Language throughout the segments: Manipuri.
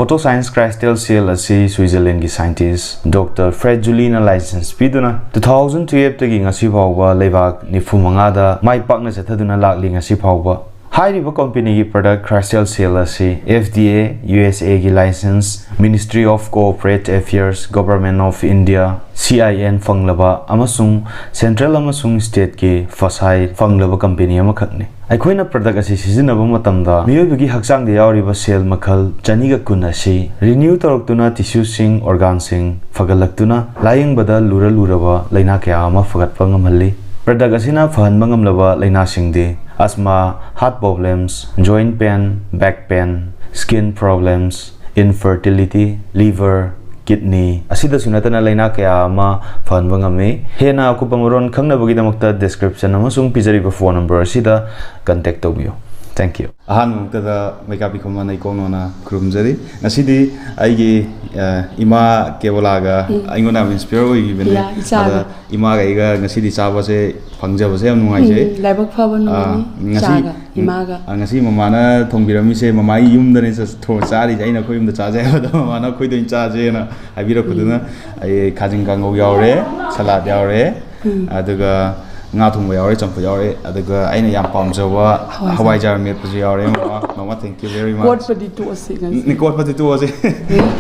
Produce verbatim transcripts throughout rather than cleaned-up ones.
Photoscience Crystal Cell ꯑꯁꯤ ꯁ꯭ꯋꯤꯖꯔꯂꯦꯟꯒꯤ scientist Doctor Fred Juliꯅ license ꯄꯤꯗꯨꯅ two thousand twelve ꯇꯒꯤ ꯉꯁꯤ ꯐꯥꯎꯕ ꯂꯩꯕꯥꯛ ꯅꯤꯐꯨ ꯃꯉꯥꯗ ꯃꯥꯏ ꯄꯥꯛꯅ ꯆꯠꯊꯗꯨꯅ ꯂꯥꯛꯂꯤ ꯉꯁꯤ ꯐꯥꯎꯕ꯫ ꯍꯥꯏꯔꯤꯕ companyꯒꯤ product Crystal Cell ꯑꯁꯤ F D A, U S Aꯒꯤ license, Ministry of Corporate Affairs, Government of India, C I N ꯐꯪꯂꯕ ꯑꯃꯁꯨꯡ central ꯑꯃꯁꯨꯡ stateꯀꯤ FSSAI ꯐꯪꯂꯕ company ꯑꯃꯈꯛꯅꯤ꯫ ꯑꯩꯈꯣꯏꯅ product ꯑꯁꯤ ꯁꯤꯖꯤꯟꯅꯕ ꯃꯇꯝꯗ ꯃꯤꯑꯣꯏꯕꯒꯤ ꯍꯛꯆꯥꯡꯗ ꯌꯥꯎꯔꯤꯕ cell ꯃꯈꯜ ꯆꯅꯤꯒ ꯀꯨꯟ ꯑꯁꯤ renew ꯇꯧꯔꯛꯇꯨꯅ tissueꯁꯤꯡ, organꯁꯤꯡ ꯐꯒꯠꯂꯛꯇꯨꯅ ꯂꯥꯌꯦꯡꯕꯗ ꯂꯨꯔ ꯂꯨꯔꯕ ꯂꯩꯅꯥ ꯀꯌꯥ ꯑꯃ ꯐꯒꯠꯄ ꯉꯝꯍꯜꯂꯤ꯫ Product ꯑꯁꯤꯅ ꯐꯍꯟꯕ ꯉꯝꯂꯕ ꯂꯩꯅꯥꯁꯤꯡꯗꯤ asthma, heart problems, joint pain, back pain, skin problems, infertility, liver, kidney ꯑꯁꯤꯗꯁꯨ ꯅꯠꯇꯅ ꯂꯩꯅꯥ ꯀꯌꯥ ꯑꯃ ꯐꯍꯟꯕ ꯉꯝꯃꯤ꯫ ꯍꯦꯟꯅ ꯑꯀꯨꯞꯄ ꯃꯔꯣꯜ ꯈꯪꯅꯕꯒꯤꯗꯃꯛꯇ description ꯑꯃꯁꯨꯡ ꯄꯤꯖꯔꯤꯕ phone number ꯑꯁꯤꯗ contact ꯇꯧꯕꯤꯌꯨ꯫ Thank you꯫ ꯑꯍꯥꯟꯕ ꯃꯛꯇꯗ ꯃꯩꯀꯥꯄꯤ ꯈꯨꯃꯟ ꯏꯀꯣꯛ ꯅꯣꯅ ꯈꯨꯔꯨꯝꯖꯔꯤ꯫ ꯉꯁꯤꯗꯤ ꯑꯩꯒꯤ, ꯑ, ꯏꯃꯥ ꯀꯦꯕꯣꯂꯥꯒ ꯎꯝ꯫ ꯑꯩꯉꯣꯟꯗ ꯌꯥꯝ inspire ꯑꯣꯏꯈꯤꯕꯅꯦ꯫ ꯌꯥ, ꯏꯆꯥꯒ꯫ ꯑꯗ ꯏꯃꯥꯒ ꯑꯩꯒ ꯉꯁꯤꯗꯤ ꯆꯥꯕꯁꯦ ꯐꯪꯖꯕꯁꯦ ꯌꯥꯝ ꯅꯨꯡꯉꯥꯏꯖꯩ꯫ ꯎꯝ, ꯂꯥꯏꯕꯛ ꯐꯕ ꯑ, ꯅꯨꯃꯤꯠꯅꯤ꯫ ꯉꯁꯤ ꯆꯥꯒ, ꯎꯝ, ꯏꯃꯥꯒ꯫ ꯑ, ꯉꯁꯤ ꯃꯃꯥꯅ ꯊꯣꯡꯕꯤꯔꯝꯃꯤꯁꯦ, ꯃꯃꯥꯒꯤ ꯌꯨꯝꯗꯅꯦ ꯆ-, ꯊꯣꯡ-, ꯆꯥꯔꯤꯁꯦ꯫ ꯑꯩꯅ ꯑꯩꯈꯣꯏ ꯌꯨꯝꯗ ꯆꯥꯖꯩ ꯍꯥꯏꯕꯗꯣ ꯃꯃꯥꯅ ꯑꯩꯈꯣꯏꯗ ꯑꯣꯏꯅ ꯆꯥꯁꯦꯅ ꯍꯥꯏꯕꯤꯔꯛꯄꯗꯨꯅ ꯎꯝ꯫ ꯑꯩ ꯈꯥꯖꯤꯡ ꯀꯥꯡꯉꯧ ꯌꯥꯎꯔꯦ, salad ꯌꯥꯎꯔꯦ, ꯎꯝ꯫ ꯑꯗꯨꯒ ꯉꯥ ꯊꯣꯡꯕ ꯌꯥꯎꯔꯦ, ꯆꯝꯐꯨꯠ ꯌꯥꯎꯔꯦ, ꯑꯗꯨꯒ ꯑꯩꯅ ꯌꯥꯝ ꯄꯥꯝꯖꯕ ꯍꯋꯥꯏꯖꯥꯔ꯫ ꯍꯋꯥꯏꯖꯥꯔ ꯃꯦꯠꯄꯁꯨ ꯌꯥꯎꯔꯦ꯫ ꯃꯃꯥ, ꯃꯃꯥ, thank you very much꯫ ꯀꯣꯠꯄꯗꯤ ꯇꯣꯛꯑꯁꯤ ꯉꯁꯤ꯫ ꯎꯝ, ꯀꯣꯠꯄꯗꯤ ꯇꯣꯛꯑꯁꯤ꯫ ꯎꯝ꯫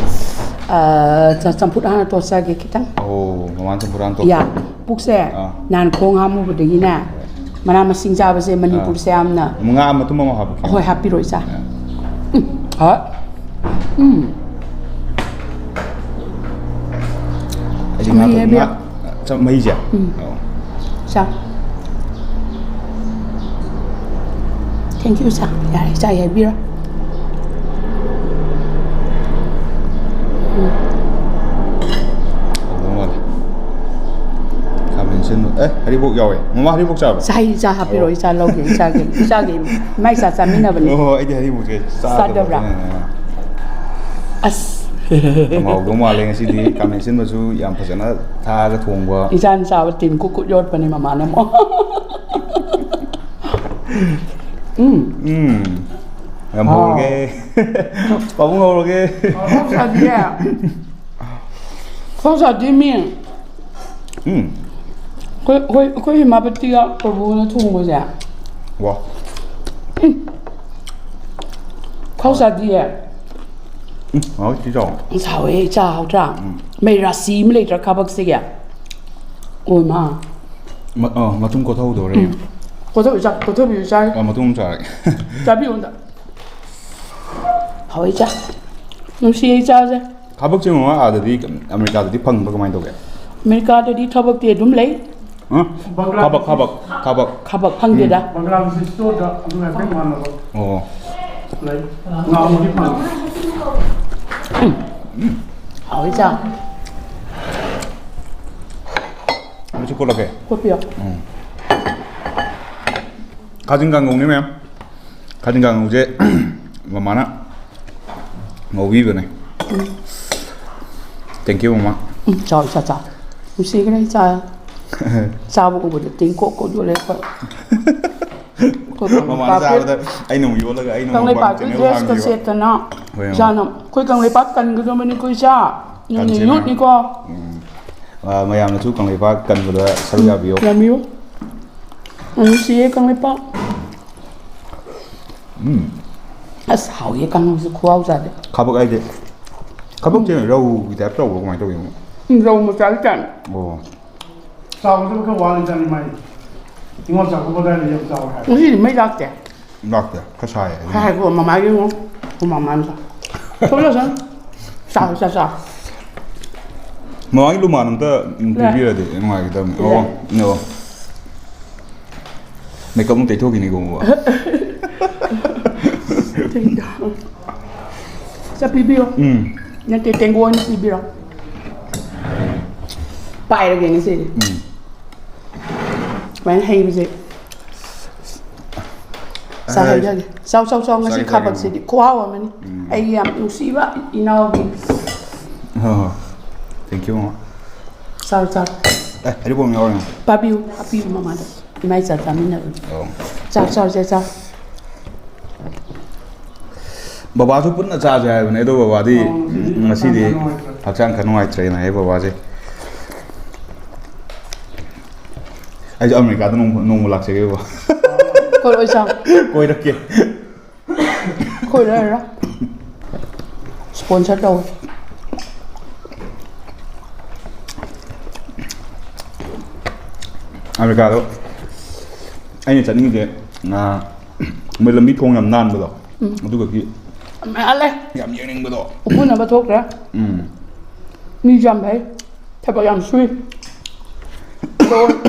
ꯑ, ꯆ-, ꯆꯝꯐꯨꯠ ꯍꯥꯟꯅ ꯇꯣꯠꯆꯒꯦ ꯈꯤꯇꯪ꯫ ꯑꯣ, ꯃꯃꯥꯅ ꯆꯝꯐꯨꯠ ꯍꯥꯟꯅ ꯇꯣꯠ-, ꯌꯥ, ꯄꯨꯛꯁꯦ ꯑꯥ꯫ ꯅꯍꯥꯟ ꯈꯣꯡ ꯍꯥꯝꯃꯨꯕꯗꯒꯤꯅꯦ, ꯃꯅꯥ ꯃꯁꯤꯡ ꯆꯥꯕꯁꯦ ꯃꯅꯤꯄꯨꯔꯁꯦ ꯌꯥꯝꯅ ꯉꯥ ꯃꯇꯨꯝ ꯑꯃ ꯍꯥꯞꯄꯛꯀꯦ꯫ ꯍꯣꯏ, ꯍꯥꯞꯄꯤꯔꯣ, ꯏꯆꯥ꯫ ꯑꯥ꯫ ꯎꯝ, ꯍꯣꯏ꯫ ꯎꯝ꯫ ꯑꯩꯗꯤ ꯉꯥ ꯃꯍꯤ ꯊꯣꯡ-, ꯍꯥꯏꯕꯤꯔꯣ꯫ ꯉꯥ, ꯆ-, ꯃꯍꯤꯁꯦ? ꯎꯝ꯫ ꯑꯣ꯫ ꯆꯥ꯫ Thank you, ꯏꯆꯥ꯫ ꯌꯥꯔꯦ, ꯏꯆꯥ ꯌꯥꯏꯕꯤꯔꯣ꯫ ꯎꯝ꯫ ꯍꯥꯎꯗꯧ ꯃꯥꯜꯂꯦ꯫ ꯈꯥꯃꯦꯟ ꯑꯁꯤꯟꯕ꯫ ꯑꯦ, ꯍꯔꯤꯕꯣꯛ ꯌꯥꯎꯋꯦ꯫ ꯃꯃꯥ, ꯍꯔꯤꯕꯣꯛ ꯆꯥꯕ꯭ꯔꯣ? ꯆꯥꯏ, ꯏꯆꯥ ꯍꯥꯞꯄꯤꯔꯣ, ꯑꯣ꯫ ꯏꯆꯥ ꯂꯧꯒꯦ, ꯏꯆꯥꯒꯤ, ꯏꯆꯥꯒꯤ꯫ ꯏꯃꯥ ꯏꯆꯥ ꯆꯥꯃꯤꯟꯅꯕꯅꯦ꯫ ꯑꯣ, ꯑꯩꯗꯤ ꯍꯔꯤꯕꯣꯛꯁꯦ ꯆꯥꯗꯕ꯭ꯔꯥ? ꯆꯥꯗꯕ꯭ꯔꯥ? ꯑꯁ꯫ ꯌꯥꯝ ꯍꯥꯎꯗꯧ ꯃꯥꯜꯂꯦ ꯉꯁꯤꯗꯤ꯫ ꯈꯥꯃꯦꯟ ꯑꯁꯤꯟꯕꯁꯨ ꯌꯥꯝ ꯐꯖꯅ ꯊꯥꯛꯑꯒ ꯊꯣꯡꯕ꯫ ꯏꯆꯥꯅ ꯆꯥꯕ ꯇꯤꯟ ꯀꯨꯠ ꯀꯨꯠ ꯌꯣꯠꯄꯅꯦ ꯃꯃꯥꯅ ꯑꯃꯨꯛ꯫ ꯎꯝ꯫ ꯎꯝ꯫ ꯌꯥꯝ ꯍꯧꯔꯒꯦ꯫ ꯄꯥꯕꯨꯡ ꯍꯧꯔꯒꯦ꯫ ꯈꯣꯡꯁꯥꯗꯤ ꯃꯤ ꯎꯝ꯫ ꯑꯩꯈꯣꯏ ꯑꯩꯈꯣꯏ ꯑꯩꯈꯣꯏ ꯏꯃꯥ ꯄꯇꯤꯒ ꯄ꯭ꯔꯚꯨꯅ ꯊꯣꯡꯕꯁꯦ꯫ ꯋꯥ꯫ ꯈꯣꯡꯁꯥꯗꯤꯌꯦ꯫ ꯎꯝ, ꯍꯥꯎ ꯆꯤ ꯆꯥꯎ꯫ ꯁꯥꯎꯋꯦ ꯏꯆꯥ ꯍꯥꯎꯇ꯭ꯔꯥ? ꯎꯝ꯫ ꯃꯩ ꯔꯥꯁꯤ ꯑꯃ ꯂꯩꯇ꯭ꯔꯥ ꯈꯥꯕꯛꯁꯤꯒꯤ? ꯑꯣꯏ ꯃꯥ꯫ ꯃ-, ꯑ, ꯃꯇꯨꯝ ꯀꯣꯊꯍꯧꯗꯧꯔꯦ꯫ ꯎꯝ꯫ ꯀꯣꯊꯕꯤꯌꯨ ꯆꯥ-, ꯀꯣꯊꯕꯤꯌꯨ ꯆꯥꯔꯦ꯫ ꯑ, ꯃꯇꯨꯝ ꯑꯃ ꯆꯥꯔꯒꯦ꯫ ꯆꯥꯕꯤꯌꯨ ꯑꯝꯇ꯫ ꯍꯥꯎꯋꯦ ꯏꯆꯥ꯫ ꯅꯨꯡꯁꯤꯌꯦ ꯏꯆꯥꯁꯦ꯫ ꯊꯕꯛꯁꯦ ꯃꯃꯥ ꯑꯥꯗꯗꯤ, ꯑꯃꯦꯔꯤꯀꯥꯗꯗꯤ ꯐꯪꯕ꯭ꯔꯥ ꯀꯃꯥꯏꯅ ꯇꯧꯒꯦ? ꯑꯃꯦꯔꯤꯀꯥꯗꯗꯤ ꯊꯕꯛꯇꯤ ꯑꯗꯨꯝ ꯂꯩ꯫ ꯍꯥ? ꯊꯕꯛ, ꯊꯕꯛ, ꯊꯕꯛ꯫ ꯈꯕꯛ ꯐꯪꯗꯦꯗ꯫ ꯕꯪꯒ꯭ꯂꯥꯗꯦꯁꯤ ꯁ꯭ꯇꯣꯔꯗ ꯑꯗꯨꯝ ꯍꯥꯏꯐꯦꯠ ꯃꯥꯟꯅꯕ ꯑꯣ꯫ ꯂꯩ꯫ ꯉꯥꯃꯨꯗꯤ ꯐꯪꯉꯤ꯫ ꯍꯥꯎꯋꯤ ꯆꯥ꯫ ꯑꯃꯁꯨ ꯀꯣꯠꯂꯛꯀꯦ꯫ ꯀꯣꯠꯄꯤꯌꯣ꯫ ꯎꯝ꯫ ꯈꯥꯖꯤꯡ ꯀꯥꯡꯉꯧꯅꯤ ꯃꯌꯥꯝ꯫ ꯈꯥꯖꯤꯡ ꯀꯥꯡꯉꯧꯁꯦ ꯃꯃꯥꯅ ꯉꯧꯕꯤꯕꯅꯦ꯫ ꯎꯝ꯫ Thank you, ꯃꯃꯥ꯫ ꯎꯝ, ꯆꯥꯎ, ꯏꯆꯥ, ꯆꯥꯎ꯫ ꯅꯨꯡꯁꯤꯈ꯭ꯔꯦ, ꯏꯆꯥ꯫ ꯆꯥꯕ ꯎꯕꯗ ꯇꯤꯡ ꯀꯣꯛ ꯀꯣꯛ ꯌꯣꯜꯂꯦ ꯑꯩꯈꯣꯏ꯫ ꯑꯩꯈꯣꯏ ꯃꯃꯥꯅ ꯀꯪꯂꯩꯄꯥꯛꯀꯤ ꯆꯥꯕꯗ ꯑꯩꯅ ꯑꯃꯨꯛ ꯌꯣꯜꯂꯒ ꯑꯩꯅ ꯑꯃꯨꯛ ꯀꯪꯂꯩꯄꯥꯛꯀꯤ channel ꯗ꯭ꯔꯦꯁꯀ ꯍꯥꯡꯈꯤꯕ꯫ ꯁꯦꯠꯇꯅ ꯍꯣꯏ, ꯃꯃꯥ꯫ ꯏꯆꯥꯅ, ꯑꯩꯈꯣꯏ ꯀꯪꯂꯩꯄꯥꯛ ꯀꯟꯒꯗꯕꯅꯤꯀꯣ, ꯏꯆꯥ꯫ ꯅꯣꯏꯅ ꯀꯟꯁꯦ, ꯃꯌꯥꯝ꯫ ꯌꯣꯠꯅꯤꯀꯣ꯫ ꯎꯝ꯫ ꯑ, ꯃꯌꯥꯝꯅꯁꯨ ꯀꯪꯂꯩꯄꯥꯛ ꯀꯟꯕꯗ ꯁꯔꯨꯛ ꯌꯥꯕꯤꯌꯨ꯫ ꯌꯥꯕꯤꯌꯨ꯫ ꯌꯥꯝ ꯅꯨꯡꯁꯤꯌꯦ ꯀꯪꯂꯩꯄꯥꯛ꯫ ꯎꯝ꯫ ꯑꯁ, ꯍꯥꯎꯋꯦ ꯀꯥꯡꯍꯧꯁꯦ, ꯈꯨꯍꯥꯎ ꯆꯥꯗꯦ꯫ ꯈꯕꯛ ꯍꯥꯏꯗꯤ, ꯈꯕꯛꯁꯦ ꯔꯧꯒꯤ type ꯇꯧꯕ꯭ꯔꯣ, ꯀꯃꯥꯏꯅ ꯇꯧꯒꯦ? ꯎꯝ, ꯔꯧ ꯃꯆꯥꯒꯤ type꯫ ꯑꯣ꯫ ꯆꯥꯎꯕꯁꯨ ꯈꯔ ꯋꯥꯠꯂꯤ ꯆꯥꯅꯤ ꯃꯥꯏ꯫ ꯅꯤꯉꯣꯜ ꯆꯥꯛꯀꯧꯕ ꯑꯗꯥꯏꯗ ꯌꯥꯝ ꯆꯥꯎꯋꯦ ꯍꯥꯏ꯫ ꯉꯁꯤꯗꯤ ꯃꯩ ꯂꯥꯛꯇꯦ꯫ ꯂꯥꯛꯇꯦ꯫ ꯈꯔ ꯁꯥꯏ ꯑꯗꯨꯅ꯫ ꯍꯥꯏ ꯍꯥꯏꯀꯣ, ꯃꯃꯥꯒꯤ ꯌꯦꯡꯉꯣ꯫ ꯃꯃꯥ ꯑꯃ ꯆꯥ꯫ ꯊꯣꯛꯂꯛꯑꯣ ꯆꯪ꯫ ꯆꯥ, ꯆꯥ, ꯆꯥ꯫ ꯃꯃꯥꯒꯤ ꯂꯨꯃꯥꯟ ꯑꯝꯇ, ꯎꯝ, ꯂꯥꯛ꯫ ꯄꯤꯕꯤꯔꯗꯤ ꯅꯨꯡꯉꯥꯏꯒꯗꯕꯅꯤ꯫ ꯑꯣ, ꯂꯥꯛ꯫ ꯑꯣ꯫ Makeup ꯑꯃꯨꯛ ꯇꯩꯊꯣꯛꯈꯤꯅꯤꯀꯣ, ꯃꯃꯥ꯫ ꯆꯥ, ꯄꯤꯕꯤꯌꯣ꯫ ꯎꯝ꯫ ꯅꯠꯇꯦ, ꯇꯦꯡꯒꯣ ꯑꯣꯏꯅ ꯄꯤꯕꯤꯔꯣ꯫ ꯄꯥꯏꯔꯒꯦ ꯉꯁꯤꯗꯤ꯫ ꯎꯝ꯫ ꯁꯨꯃꯥꯏꯅ ꯍꯩꯕꯁꯦ꯫ ꯆꯥ ꯑꯩ ꯍꯩꯖꯒꯦ꯫ ꯆꯥꯎ, ꯆꯥꯎ, ꯆꯥꯎ, ꯉꯁꯤ ꯆꯥꯒꯦ, ꯆꯥꯒꯦ, ꯈꯥꯕꯛꯁꯤꯗꯤ ꯃꯃꯥ꯫ ꯈꯨꯍꯥꯎ ꯑꯃꯅꯤ꯫ ꯎꯝ꯫ ꯑꯩꯒꯤ ꯌꯥꯝ ꯅꯨꯡꯁꯤꯕ ꯏꯅꯥꯎꯒꯤ꯫ ꯍꯣꯏ, ꯍꯣꯏ꯫ Thank you, ꯃꯃꯥ꯫ ꯆꯥꯎ, ꯆꯥꯎ꯫ ꯑꯦ, ꯍꯔꯤꯕꯣꯞ ꯌꯥꯎꯔꯦ꯫ ꯄꯥꯕꯤꯌꯨ, ꯍꯥꯞꯄꯤꯌꯨ ꯃꯃꯥꯗ꯫ ꯏꯃꯥ ꯏꯆꯥ ꯆꯥꯃꯤꯟꯅꯕꯅꯤ꯫ ꯑꯣ꯫ ꯆꯥꯎ, ꯆꯥꯎ, ꯆꯥ, ꯆꯥꯎ꯫ ꯕꯕꯥꯁꯨ ꯄꯨꯟꯅ ꯆꯥꯁꯦ ꯍꯥꯏꯕꯅꯦ, ꯑꯗꯣ ꯕꯕꯥꯗꯤ ꯑꯣ, ꯉꯁꯤꯗꯤ ꯉꯁꯤꯗꯤ ꯍꯛꯆꯥꯡ ꯈꯔ ꯅꯨꯡꯉꯥꯏꯇ꯭ꯔꯦ꯫ ꯍꯛꯆꯥꯡ ꯈꯔ ꯅꯨꯡꯉꯥꯏꯇ꯭ꯔꯦꯅ ꯍꯥꯏꯌꯦ ꯕꯕꯥꯁꯦ꯫ ꯑꯩꯁꯨ ꯑꯃꯦꯔꯤꯀꯥꯗ ꯅꯣꯡꯃ, ꯅꯣꯡꯃ ꯂꯥꯛꯆꯒꯦ ꯕꯕꯥ꯫ ꯀꯣꯏꯔꯛꯑꯣ ꯏꯆꯥ꯫ ꯀꯣꯏꯔꯛꯀꯦ꯫ ꯀꯣꯏꯔꯛꯑꯣ꯫ Sponsor ꯇꯧꯋꯦ꯫ ꯑꯃꯦꯔꯤꯀꯥꯗꯣ ꯑꯩꯅ ꯆꯠꯅꯤꯡꯉꯤꯁꯦ, ꯉꯥ, ꯃꯣꯏ ꯂꯝꯕꯤ ꯊꯣꯡ ꯌꯥꯝ ꯅꯥꯟꯕꯗꯣ, ꯎꯝ꯫ ꯑꯗꯨꯒꯗꯤ ꯌꯥꯝ ꯅꯥꯜꯂꯦ꯫ ꯌꯥꯝ ꯌꯦꯡꯅꯤꯡꯕꯗꯣ꯫ ꯎꯐꯨꯟꯅꯕ ꯊꯣꯛꯇ꯭ꯔꯦ꯫ ꯎꯝ꯫ ꯃꯤꯁꯨ ꯌꯥꯝ ꯐꯩ꯫ ꯊꯕꯛ ꯌꯥꯝ ꯁꯨꯏ꯫ ꯂꯣ,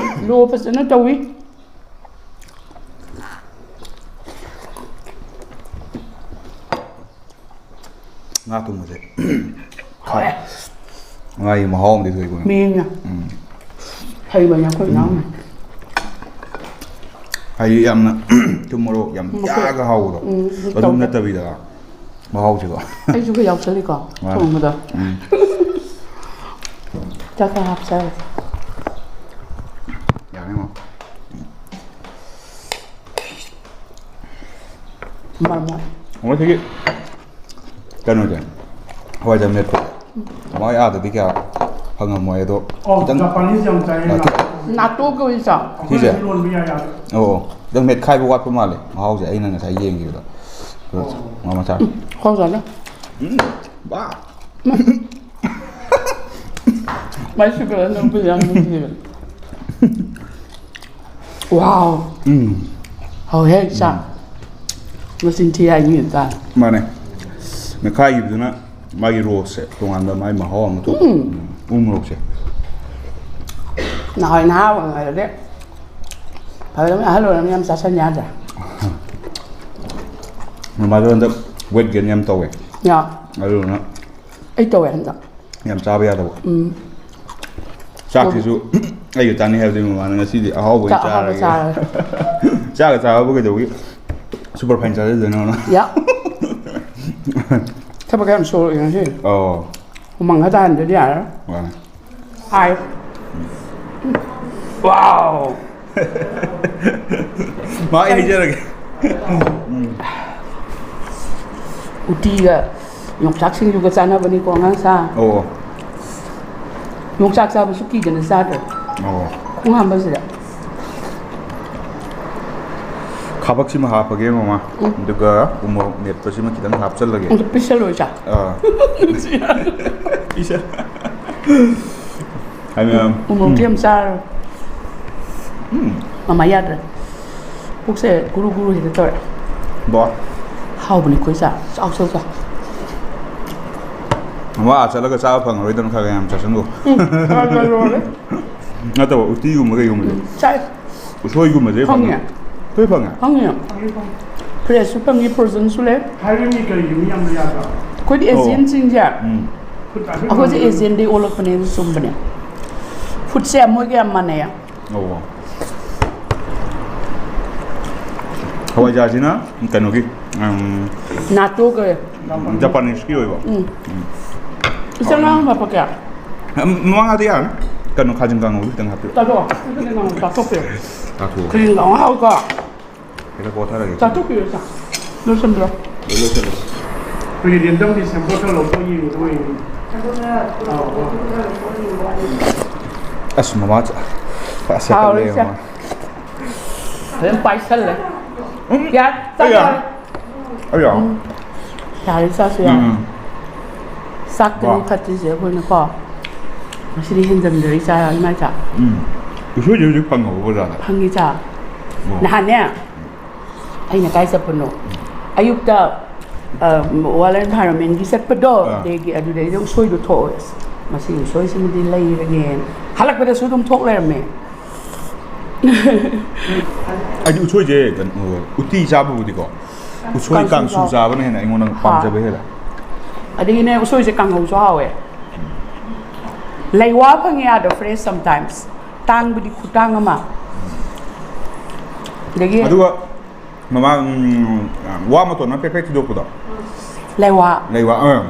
ꯂꯣ ꯐꯖꯅ ꯇꯧꯏ꯫ ꯉꯥ ꯊꯣꯡꯕꯁꯦ꯫ ꯍꯥꯎꯋꯦ꯫ ꯉꯥꯒꯤ ꯃꯍꯥꯎ ꯑꯃꯗꯤ ꯊꯣꯛꯏꯀꯣ꯫ ꯃꯤꯅ꯫ ꯎꯝ꯫ ꯍꯩꯕꯅꯦ ꯑꯩꯈꯣꯏ ꯏꯅꯥꯎꯅ꯫ ꯍꯥꯏꯗꯤ ꯌꯥꯝꯅ ꯊꯨꯝ ꯃꯣꯔꯣꯛ ꯌꯥꯝ ꯃꯈꯣꯏ ꯌꯥꯛꯑꯒ ꯍꯥꯎꯕꯗꯣ꯫ ꯎꯝ, ꯑꯗꯨ ꯑꯗꯨꯝ ꯇꯧꯗꯦ꯫ ꯅꯠꯇꯕꯤꯗ ꯃꯍꯥꯎꯁꯤꯀꯣ꯫ ꯑꯩꯁꯨ ꯈꯔ ꯌꯥꯎꯁꯜꯂꯤꯀꯣ ꯃꯥꯅꯦ꯫ ꯊꯣꯡꯕꯗ꯫ ꯎꯝ꯫ ꯆꯥꯛ ꯈꯔ ꯍꯥꯞꯆꯔꯒꯦ꯫ ꯌꯥꯅꯤꯉꯣ꯫ ꯃꯔꯃꯣꯟ꯫ ꯃꯣꯏ ꯁꯤꯒꯤ ꯀꯩꯅꯣꯁꯦ, ꯍꯋꯥꯏꯖꯥꯔ ꯃꯦꯠꯄ꯫ ꯃꯣꯏ ꯑꯥꯗꯗꯤ ꯀꯌꯥ ꯐꯪꯉꯝꯃꯣꯏ, ꯑꯗꯣ ꯑꯣ, ꯈꯤꯇꯪ ꯖꯄꯥꯅꯤꯁ ꯌꯥꯝ ꯆꯥꯏꯌꯦ, ꯅꯥꯇꯣ꯫ ꯅꯥꯇꯣ꯫ ꯅꯥꯇꯣ ꯀꯧꯏ ꯆꯥ꯫ ꯁꯤꯁꯦ? ꯑꯩꯈꯣꯏꯅꯁꯨ ꯂꯣꯟꯕ ꯌꯥꯏ, ꯌꯥꯏ꯫ ꯑꯣ, ꯑꯣ꯫ ꯈꯤꯇꯪ ꯃꯦꯠꯈꯥꯏꯕ ꯋꯥꯠꯄ ꯃꯥꯜꯂꯦ ꯃꯍꯥꯎꯁꯦ, ꯑꯩꯅ ꯉꯁꯥꯏ ꯌꯦꯡꯈꯤꯕꯗ꯫ ꯑꯗꯣ ꯑꯣ꯫ ꯃꯃꯥ ꯆꯥ꯫ ꯈꯣꯡ ꯆꯥꯅ꯫ ꯎꯝ, ꯕꯥ꯫ ꯃꯥꯏ ꯁꯨꯒꯔ ꯅꯝꯕꯁꯦ ꯌꯥꯝ ꯅꯨꯡꯁꯤꯕ꯫ ꯋꯥꯎ꯫ ꯎꯝ꯫ ꯍꯥꯎꯋꯦꯍꯦ ꯆꯥꯛ꯫ ꯎꯝ꯫ ꯃꯆꯤꯟ ꯊꯤ ꯍꯥꯏꯅꯤ ꯆꯥꯛ꯫ ꯃꯥꯅꯦ꯫ ꯃꯦꯠꯈꯥꯏꯈꯤꯕꯗꯨꯅ ꯃꯥꯒꯤ ꯔꯣꯁꯁꯦ ꯇꯣꯉꯥꯟꯕ ꯃꯥꯒꯤ ꯃꯍꯥꯎ ꯑꯃ ꯊꯣꯛꯄ꯫ ꯎꯝ꯫ ꯎ ꯃꯣꯔꯣꯛꯁꯦ꯫ ꯅꯍꯥꯟꯋꯥꯏ ꯅꯍꯥ ꯑꯣꯏꯔꯤꯉꯩꯗꯗꯤ ꯐꯖꯅ ꯑꯍꯜ ꯑꯣꯏꯔꯕꯅꯤꯅ ꯌꯥꯝ ꯆꯥꯁꯟ ꯌꯥꯗ꯭ꯔꯦ꯫ ꯃꯃꯥꯗꯣ ꯍꯟꯗꯛ weight gain ꯌꯥꯝ ꯇꯧꯋꯦ꯫ ꯌꯥ꯫ ꯑꯗꯨꯗꯨꯅ ꯑꯩ ꯇꯧꯋꯦ ꯍꯟꯗꯛ꯫ ꯌꯥꯝ ꯆꯥꯕ ꯌꯥꯗꯕ꯫ ꯎꯝ꯫ ꯆꯥꯛꯁꯤꯁꯨ ꯑꯩꯒ ꯆꯥꯅꯩ ꯍꯥꯏꯕꯗꯤ ꯃꯃꯥꯅ ꯉꯁꯤꯗꯤ ꯑꯍꯥꯎꯕ ꯑꯣꯏꯅ ꯆꯥꯛ ꯑꯍꯥꯎꯕ ꯆꯥꯔꯒꯦ꯫ ꯆꯥꯔꯦ꯫ ꯆꯥꯛꯒ ꯆꯥꯕꯕꯨ ꯀꯩꯗꯧꯕꯒꯤ super fine ꯆꯥꯖꯗꯣꯏꯅꯣ? ꯌꯥ꯫ ꯊꯕꯛ ꯌꯥꯝ ꯁꯨꯔꯛꯑꯦ ꯉꯁꯤ꯫ ꯑꯣ꯫ ꯍꯨꯃꯥꯡ ꯈꯔ ꯇꯥꯍꯟꯗ꯭ꯔꯗꯤ ꯌꯥꯔꯔꯣꯏ꯫ ꯃꯥꯅꯦ꯫ ꯍꯥꯏ꯫ Wow! ꯃꯥ ꯑꯩ ꯍꯩꯖꯔꯒꯦ꯫ ꯎꯝ꯫ ꯎꯇꯤꯒ ꯌꯣꯡꯆꯥꯛ ꯁꯤꯡꯖꯨꯒ ꯆꯥꯅꯕꯅꯤꯀꯣ ꯑꯉꯥꯡ ꯁꯥ꯫ ꯑꯣ꯫ ꯌꯣꯡꯆꯥꯛ ꯆꯥꯕꯁꯨ ꯀꯤꯗꯅ ꯆꯥꯗ꯭ꯔꯦ꯫ ꯑꯣ꯫ ꯈꯣꯡ ꯍꯥꯝꯕꯁꯤꯗ꯫ ꯈꯥꯕꯛꯁꯤꯃ ꯍꯥꯞꯄꯒꯦ ꯃꯃꯥ꯫ ꯎꯝ꯫ ꯑꯗꯨꯒ ꯎꯃꯣꯔꯣꯛ ꯃꯦꯠꯄꯁꯤꯃ ꯈꯤꯇꯪ ꯍꯥꯞꯆꯜꯂꯒꯦ꯫ ꯑꯗꯨ ꯄꯤꯁꯜꯂꯣ ꯏꯆꯥ꯫ ꯑꯥ꯫ ꯄꯤꯁ-, ꯍꯥꯏ ꯃꯌꯥꯝ꯫ ꯎꯃꯣꯔꯣꯛꯇꯤ ꯌꯥꯝ ꯆꯥꯔꯣꯏ꯫ ꯎꯝ꯫ ꯃꯃꯥ ꯌꯥꯗ꯭ꯔꯦ꯫ ꯄꯨꯛꯁꯦ ꯒꯨꯔꯨ ꯒꯨꯔꯨ ꯍꯦꯛꯇ ꯇꯧꯔꯦ꯫ ꯕꯣ꯫ ꯍꯥꯎꯕꯅꯤꯀꯣ ꯏꯆꯥ꯫ ꯆꯥꯎ, ꯆꯥꯎ, ꯆꯥꯎ꯫ ꯃꯃꯥ ꯑꯥ ꯆꯠꯂꯒ ꯆꯥꯕ ꯐꯪꯉꯔꯣꯏꯗꯕꯅ ꯈꯔ ꯈꯔ ꯌꯥꯝ ꯆꯥꯁꯤꯟꯈꯣ꯫ ꯎꯝ, ꯈꯔ ꯈꯔ ꯂꯣꯏꯔꯦ꯫ ꯅꯠꯇꯕ ꯎꯇꯤꯒꯨꯝꯕ ꯀꯩꯒꯨꯝꯕꯁꯦ꯫ ꯎꯝ, ꯆꯥꯏ꯫ ꯎꯁꯣꯏꯒꯨꯝꯕꯁꯦ ꯐꯪꯉꯦ꯫ ꯐꯪꯉꯦ? ꯂꯣꯏ ꯐꯪꯉꯦ? ꯐꯪꯉꯦ, ꯐꯪꯉꯦ꯫ ꯐ꯭ꯔꯦꯁꯁꯨ ꯐꯪꯉꯤ, ꯐ꯭ꯔꯣꯖꯟꯁꯨ ꯂꯩ꯫ ꯍꯥꯏꯔꯅꯤ ꯀꯔꯤꯒꯤ ꯃꯤ ꯌꯥꯝꯅ ꯌꯥꯗ꯭ꯔꯥ? ꯑꯩꯈꯣꯏꯗꯤ ꯑꯣ꯫ ꯑꯦꯖꯦꯟꯁꯤꯡꯁꯦ, ꯎꯝ꯫ ꯈꯨꯠ ꯑꯩꯈꯣꯏꯁꯦ ꯍꯥꯝꯕ ꯑꯦꯖꯦꯟꯗꯒꯤ ꯑꯣꯜꯂꯛꯄꯅꯦ, ꯑꯗꯨ ꯆꯨꯝꯕꯅꯦ꯫ ꯐꯨꯗꯁꯦ ꯃꯣꯏꯒ ꯌꯥꯝ ꯃꯥꯟꯅꯩꯌꯦ꯫ ꯑꯣ꯫ ꯍꯋꯥꯏꯖꯥꯔꯁꯤꯅ ꯀꯩꯅꯣꯒꯤ, ꯎꯝ, ꯅꯥꯇꯣ ꯀꯧꯋꯦ꯫ ꯖꯄꯥꯅꯤꯁꯀꯤ ꯑꯣꯏꯕ꯫ ꯎꯝ꯫ ꯎꯝ꯫ ꯏꯆꯦ, ꯉꯥ ꯍꯥꯞꯄꯛꯀꯦ? ꯎꯝ, ꯃꯉꯥꯗꯤ ꯌꯥꯔꯅꯤ꯫ ꯀꯩꯅꯣ, ꯈꯥꯖꯤꯡ ꯀꯥꯡꯉꯧꯗꯤ ꯈꯤꯇꯪ ꯍꯥꯞꯄꯤꯔꯣ꯫ ꯆꯥꯊꯣꯛꯑꯣ꯫ ꯈꯥꯖꯤꯡ ꯀꯥꯡꯉꯧ ꯆꯥꯊꯣꯛꯄꯤꯔꯣ꯫ ꯆꯥꯊꯣꯛꯑꯣ꯫ ꯈꯥꯖꯤꯡ ꯀꯥꯡꯉꯧ ꯍꯥꯎꯋꯤꯀꯣ꯫ ꯍꯦꯛꯇ ꯀꯣꯊꯔꯒꯦ꯫ ꯆꯥꯊꯣꯛꯄꯤꯔꯣ, ꯏꯆꯥ꯫ ꯂꯣꯏꯁꯟꯕꯤꯔꯣ꯫ ꯂꯣꯏ ꯂꯣꯏꯁꯜꯂꯦ꯫ ꯑꯩꯈꯣꯏꯒꯤ ꯔꯦꯟꯗꯝꯒꯤ ꯁꯦꯝꯄꯜ ꯈꯔ ꯂꯧꯊꯣꯛ ꯌꯦꯡꯒꯦ ꯇꯧꯕ ꯌꯦꯡꯉꯤ꯫ ꯑꯗꯨꯅ ꯑꯥꯎ, ꯑꯥꯎ꯫ ꯑꯁ, ꯃꯃꯥ ꯆ-, ꯐꯖ ꯁꯦꯠꯀꯠꯂꯦ, ꯍꯥꯎꯔꯦ, ꯏꯆꯥ꯫ ꯃꯃꯥ꯫ ꯐꯖꯅ ꯄꯥꯏꯁꯜꯂꯦ꯫ ꯎꯝ꯫ ꯌꯥ-, ꯆꯥꯛ ꯑꯩ ꯌꯥ-, ꯌꯥꯔꯦ꯫ ꯑꯩ ꯌꯥ-, ꯎꯝ꯫ ꯌꯥꯔꯦ, ꯆꯥꯁꯨ ꯌꯥꯔꯦ꯫ ꯎꯝ꯫ ꯆꯥꯛꯇꯅꯤ ꯋꯥ꯫ ꯐꯠꯇ꯭ꯔꯤꯁꯦ ꯑꯩꯈꯣꯏꯅꯀꯣ꯫ ꯉꯁꯤꯗꯤ ꯍꯦꯟꯖꯟꯗ꯭ꯔꯦ, ꯏꯆꯥ, ꯏꯃꯥ ꯏꯆꯥ꯫ ꯎꯝ꯫ ꯎꯁꯣꯏꯁꯦ ꯍꯧꯖꯤꯛ ꯐꯪꯉꯕꯣ ꯕꯖꯥꯔꯗ? ꯐꯪꯉꯤ, ꯏꯆꯥ꯫ ꯑꯣ꯫ ꯅꯍꯥꯟꯅꯦ, ꯑꯩꯅ ꯀꯥꯏ ꯆꯠꯄꯅꯣ? ꯑꯌꯨꯛꯇ, ꯑ, ꯋꯥꯔꯜ ꯑꯦꯟꯚꯥꯏꯔꯣꯟꯃꯦꯟꯒꯤ ꯆꯠꯄꯗꯣ, ꯑꯥ꯫ ꯑꯗꯒꯤ ꯑꯗꯨꯗꯩꯗ ꯎꯁꯣꯏꯗꯣ ꯊꯣꯛꯑꯦ꯫ ꯑꯁ, ꯃꯁꯤ ꯎꯁꯣꯏꯁꯤꯃꯗꯤ ꯂꯩꯔꯒꯦꯅ꯫ ꯍꯜꯂꯛꯄꯗꯁꯨ ꯑꯗꯨꯝ ꯊꯣꯛ ꯂꯩꯔꯝꯃꯦ꯫ ꯑꯩꯗꯤ ꯎꯁꯣꯏꯁꯦ ꯀꯩꯅꯣ, ꯎꯇꯤ ꯆꯥꯕꯕꯨꯗꯤꯀꯣ, ꯎꯁꯣꯏ ꯀꯥꯡꯁꯨ ꯀꯥꯡꯁꯨ ꯆꯥꯎ꯫ ꯆꯥꯕꯅ ꯍꯦꯟꯅ ꯑꯩꯉꯣꯟꯗ ꯍꯥ꯫ ꯄꯥꯝꯖꯕ ꯍꯦꯜꯂꯦ꯫ ꯑꯗꯒꯤꯅꯦ, ꯎꯁꯣꯏꯁꯦ ꯀꯥꯡꯍꯧꯁꯨ ꯍꯥꯎꯋꯦ꯫ ꯂꯩꯋꯥ ꯐꯪꯉꯦ ꯑꯥꯗ, fresh sometimes꯫ ꯇꯥꯡꯕꯗꯤ ꯈꯨꯇꯥꯡ ꯑꯃ꯫ ꯑꯗꯒꯤ ꯑꯗꯨꯒ ꯃꯃꯥꯡ, ꯎꯝ, ꯋꯥ ꯃꯇꯣꯟ ꯑꯃ ꯄꯦꯛ ꯄꯦꯛ ꯊꯤꯗꯣꯛꯄꯗꯣ꯫ ꯂꯩꯋꯥ꯫ ꯂꯩꯋꯥ, ꯑꯥ꯫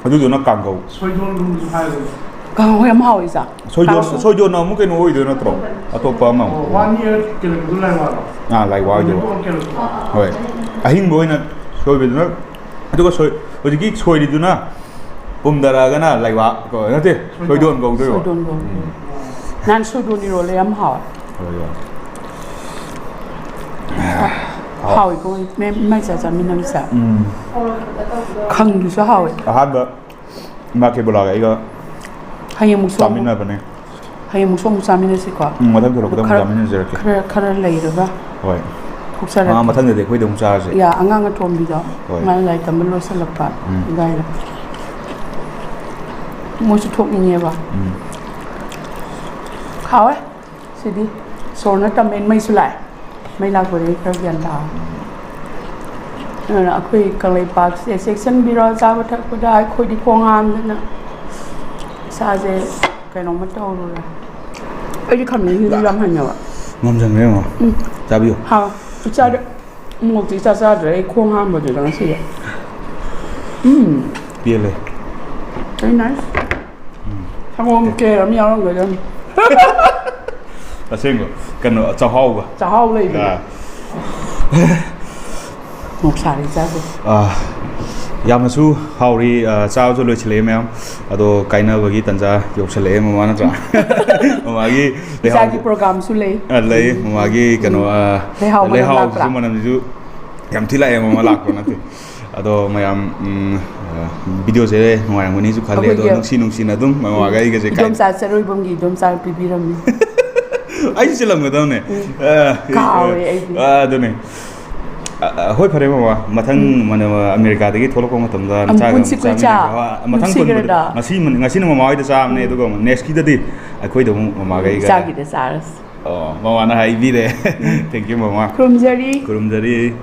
ꯑꯗꯨꯗꯨꯅ ꯀꯥꯡꯒꯧ꯫ ꯁꯣꯏꯗꯣꯟꯒꯨꯝꯕꯁꯨ ꯍꯥꯏꯕꯅꯦ꯫ ꯀꯥꯡꯍꯧ ꯌꯥꯝ ꯍꯥꯎꯋꯤ, ꯏꯆꯥ꯫ ꯁꯣꯏꯗꯣꯟ, ꯀꯥꯡꯁꯨ꯫ ꯁꯣꯏꯗꯣꯟꯅ ꯑꯃꯨꯛ ꯀꯩꯅꯣ ꯑꯣꯏꯗꯣꯏ ꯅꯠꯇ꯭ꯔꯣ? ꯑꯇꯣꯞꯄ ꯑꯃ ꯑꯃꯨꯛ꯫ ꯑꯣ, one year ꯀꯦꯂꯛꯄꯗꯨ ꯂꯩꯋꯥꯗꯣ? ꯑꯥ, ꯂꯩꯋꯥ ꯑꯣꯏꯗꯣꯏꯕ꯫ One year ꯀꯦꯂꯛꯄꯗꯣ꯫ ꯍꯣꯏ꯫ ꯑꯍꯤꯡꯕ ꯑꯣꯏꯅ ꯁꯣꯏꯕꯗꯨꯅ ꯑꯗꯨꯒ ꯁꯣꯏ-, ꯍꯧꯖꯤꯛꯀꯤ ꯁꯣꯏꯔꯤꯗꯨꯅ ꯄꯨꯝꯊꯔꯛꯑꯒꯅ ꯂꯩꯕꯥꯛ ꯀꯣ, ꯅꯠꯇꯦ, ꯁꯣꯏꯗꯣꯟ ꯀꯧꯗꯣꯏꯕ꯫ ꯁꯣꯏꯗꯣꯟ ꯀꯧꯗꯣꯏꯕ꯫ ꯎꯝ꯫ ꯅꯍꯥꯟ ꯁꯣꯏꯗꯣꯟ ꯏꯔꯣꯜꯂꯦ, ꯌꯥꯝ ꯍꯥꯎꯋꯦ꯫ ꯍꯣꯏ, ꯍꯣꯏ꯫ ꯍꯥꯎ꯫ ꯍꯥꯎꯋꯤꯀꯣ, ꯃꯦꯝ, ꯏꯃꯥ ꯏꯆꯥ ꯆꯥꯃꯤꯟꯅꯕꯁꯦ꯫ ꯎꯝ꯫ ꯈꯪꯗꯨꯁꯨ ꯍꯥꯎꯋꯦ꯫ ꯑꯍꯥꯟꯕ ꯏꯃꯥ ꯀꯦꯕꯣꯂꯥꯒ ꯑꯩꯒ ꯍꯌꯦꯡ ꯑꯃꯨꯛꯁꯨ ꯑꯃꯨꯛ ꯆꯥꯃꯤꯟꯅꯕꯅꯦ꯫ ꯍꯌꯦꯡ ꯑꯃꯨꯛꯁꯨ ꯑꯃꯨꯛ ꯆꯥꯃꯤꯟꯅꯁꯤꯀꯣ꯫ ꯎꯝ, ꯃꯊꯪ ꯊꯣꯛꯂꯛꯄꯗ ꯑꯗꯨ ꯑꯃꯨꯛ ꯈꯔ, ꯆꯥꯃꯤꯟꯅꯖꯔꯛꯀꯦ꯫ ꯈꯔ, ꯈꯔ ꯂꯩꯔꯒ ꯍꯣꯏ꯫ ꯊꯣꯛꯆꯔꯛꯀꯦ꯫ ꯑꯥ, ꯃꯊꯪꯗꯗꯤ ꯑꯩꯈꯣꯏꯗ ꯑꯃꯨꯛ ꯆꯥꯔꯁꯦ꯫ ꯌꯥ, ꯑꯉꯥꯡ ꯑꯇꯣꯝꯕꯤꯗꯣ꯫ ꯍꯣꯏ꯫ ꯃꯥꯅ ꯂꯥꯏꯔꯤꯛ ꯇꯝꯕ ꯂꯣꯏꯁꯤꯜꯂꯛꯄ ꯎꯝ꯫ ꯑꯗꯨꯋꯥꯏꯗ꯫ ꯃꯣꯏꯁꯨ ꯊꯣꯛꯅꯤꯡꯉꯦꯕ꯫ ꯎꯝ꯫ ꯍꯥꯎꯋꯦ꯫ ꯁꯤꯗꯤ ꯁꯣꯔꯅ ꯇꯝꯃꯦ, ꯃꯩꯁꯨ ꯂꯥꯛꯑꯦ꯫ ꯃꯩ ꯂꯥꯛꯄꯗꯒꯤ ꯈꯔ ꯒ꯭ꯌꯥꯟ ꯇꯥꯔꯦ꯫ ꯑꯗꯨꯅ ꯑꯩꯈꯣꯏ ꯀꯪꯂꯩꯄꯥꯛꯁꯦ ꯆꯦꯛꯁꯤꯟꯕꯤꯔꯣ, ꯆꯥꯕ ꯊꯛꯄꯗ꯫ ꯑꯩꯈꯣꯏꯗꯤ ꯈꯣꯡ ꯍꯥꯝꯗꯅ ꯏꯁꯥꯁꯦ ꯀꯩꯅꯣꯝꯃ ꯇꯧꯔꯨꯔꯦ꯫ ꯑꯩꯗꯤ ꯈꯥꯃꯦꯟꯁꯤꯟꯕꯤꯁꯦ ꯌꯥꯝ ꯍꯩꯅꯕ꯫ ꯉꯝꯖꯪꯈ꯭ꯔꯦ, ꯃꯥ꯫ ꯎꯝ꯫ ꯆꯥꯕꯤꯌꯨ꯫ ꯍꯥꯎ꯫ ꯏꯆꯥꯗ ꯃꯣꯔꯣꯛꯇꯤ ꯏꯆꯥ ꯆꯥꯗ꯭ꯔꯦ꯫ ꯑꯩ ꯈꯣꯡ ꯍꯥꯝꯕꯗꯨꯗ ꯉꯁꯤꯗꯤ꯫ ꯎꯝ꯫ ꯄꯦꯜꯂꯦ꯫ Very nice꯫ ꯎꯝ꯫ ꯁꯪꯒꯣꯝ ꯀꯦ ꯑꯃ ꯌꯥꯎꯔꯝꯒꯗꯕꯅꯤ꯫ ꯑꯁꯦꯡꯕ꯫ ꯀꯩꯅꯣ, ꯆꯥꯛꯍꯥꯎꯒ꯫ ꯆꯥꯛꯍꯥꯎ ꯂꯩꯕꯅꯦ꯫ ꯑꯥ꯫ ꯃꯣꯔꯣꯛ ꯁꯥꯔꯤ ꯆꯥꯗꯦ꯫ ꯑꯥ, ꯌꯥꯝꯅꯁꯨ ꯍꯥꯎꯔꯤ, ꯑꯥ, ꯆꯥꯕꯁꯨ ꯂꯣꯏꯁꯤꯜꯂꯛꯑꯦ ꯃꯌꯥꯝ꯫ ꯑꯗꯣ ꯀꯥꯏꯅꯕꯒꯤ ꯇꯥꯟꯖꯥ ꯌꯧꯁꯜꯂꯛꯑꯦ, ꯃꯃꯥ, ꯅꯠꯇ꯭ꯔꯥ? ꯃꯃꯥꯒꯤ ꯏꯆꯥꯒꯤ ꯂꯩꯍꯥꯎ-, programꯁꯨ ꯂꯩ꯫ ꯑꯥ, ꯂꯩ꯫ ꯃꯃꯥꯒꯤ ꯀꯩꯅꯣ, ꯎꯝ꯫ ꯑꯥ, ꯂꯩꯍꯥꯎ ꯃꯅꯝ ꯂꯩꯍꯥꯎꯁꯤꯁꯨ ꯂꯥꯛꯄ꯭ꯔꯥ? ꯃꯅꯝꯁꯤꯁꯨ ꯌꯥꯝ ꯊꯤ ꯂꯥꯛꯑꯦ, ꯃꯃꯥ ꯂꯥꯛꯄ ꯅꯠꯇꯦ꯫ ꯑꯗꯣ ꯃꯌꯥꯝ, ꯎꯝ, ꯑ, videoꯁꯦ ꯅꯨꯡꯉꯥꯏꯔꯝꯒꯅꯤꯁꯨ ꯈꯜꯂꯦ꯫ ꯑꯗꯣ ꯑꯩꯈꯣꯏꯒꯤ ꯅꯨꯡꯁꯤ ꯅꯨꯡꯁꯤꯅ ꯑꯗꯨꯝ ꯃꯃꯥꯒ ꯑꯩꯒꯁꯦ ꯀꯥꯏ- ꯏꯗꯣꯝꯆꯥ ꯆꯔꯣꯏꯕꯝꯒꯤ ꯏꯗꯣꯝꯆꯥ ꯄꯤꯕꯤꯔꯝꯃꯤ꯫ ꯑꯩꯁꯨ ꯆꯤꯜꯂꯝꯒꯗꯕꯅꯦ꯫ ꯎꯝ꯫ ꯑ, ꯀꯥꯎꯔꯦ ꯑꯩꯗꯤ꯫ ꯑ, ꯑꯗꯨꯅꯦ꯫ ꯑ, ꯑ, ꯍꯣꯏ, ꯐꯔꯦ ꯃꯃꯥ, ꯃꯊꯪ ꯎꯝ꯫ ꯃꯅ-, ꯑꯃꯦꯔꯤꯀꯥꯗꯒꯤ ꯊꯣꯛꯂꯛꯄ ꯃꯇꯝꯗ ꯑꯃꯨꯛ ꯅꯆꯥꯒ ꯄꯨꯟꯁꯤ ꯑꯃꯨꯛ ꯀꯣꯏꯆꯥ꯫ ꯆꯥꯃꯤꯟꯅꯁꯦ꯫ ꯍꯣꯏ, ꯃꯊꯪ ꯅꯨꯡꯁꯤꯈ꯭ꯔꯦꯗ꯫ ꯄꯨꯟꯕꯗ ꯉꯁꯤ, ꯉꯁꯤꯅ ꯃꯃꯥ ꯍꯣꯏꯗ ꯆꯥꯕꯅꯦ, ꯎꯝ꯫ ꯑꯗꯨꯒ ꯑꯃꯨꯛ nextꯀꯤꯗꯗꯤ ꯑꯩꯈꯣꯏꯗ ꯑꯃꯨꯛ ꯃꯃꯥꯒ ꯑꯩꯒ ꯏꯆꯥꯒꯤꯗ ꯆꯥꯔꯁꯤ꯫ ꯑꯣ, ꯃꯃꯥꯅ ꯍꯥꯏꯕꯤꯔꯦ꯫ ꯎꯝ꯫ Thank you, ꯃꯃꯥ꯫ ꯈꯨꯔꯨꯝꯖꯔꯤ꯫ ꯈꯨꯔꯨꯝꯖꯔꯤ꯫